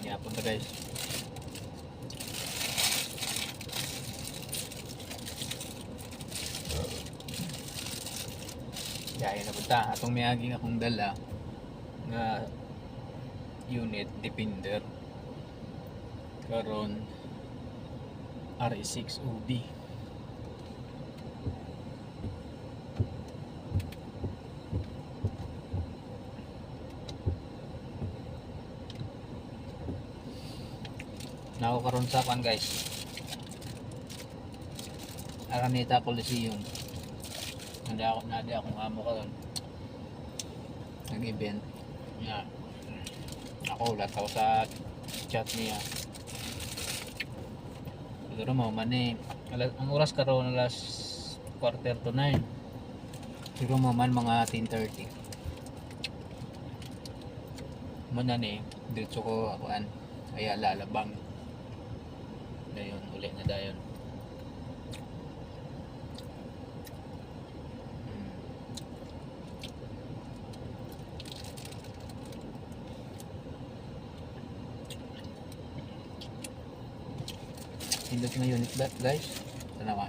Yapon ta, guys. Kaya na punta. Atong miaging akong dala nga unit, Defender. Karon RE6 OD. Nako karon sa kan, guys. Araneta Coliseum. Nanda ako, nadi akong amo karon. Nag-event. Nga. Ako wala ako sa chat niya. Siguro mo man eh. Ang oras karon alas 8:45. Siguro mo man mga 10:30. Mo na ni diretso ko akuan. Kaya lalabang. Dayon uli na dayon. Pindot nga unit that, guys. Tanawa.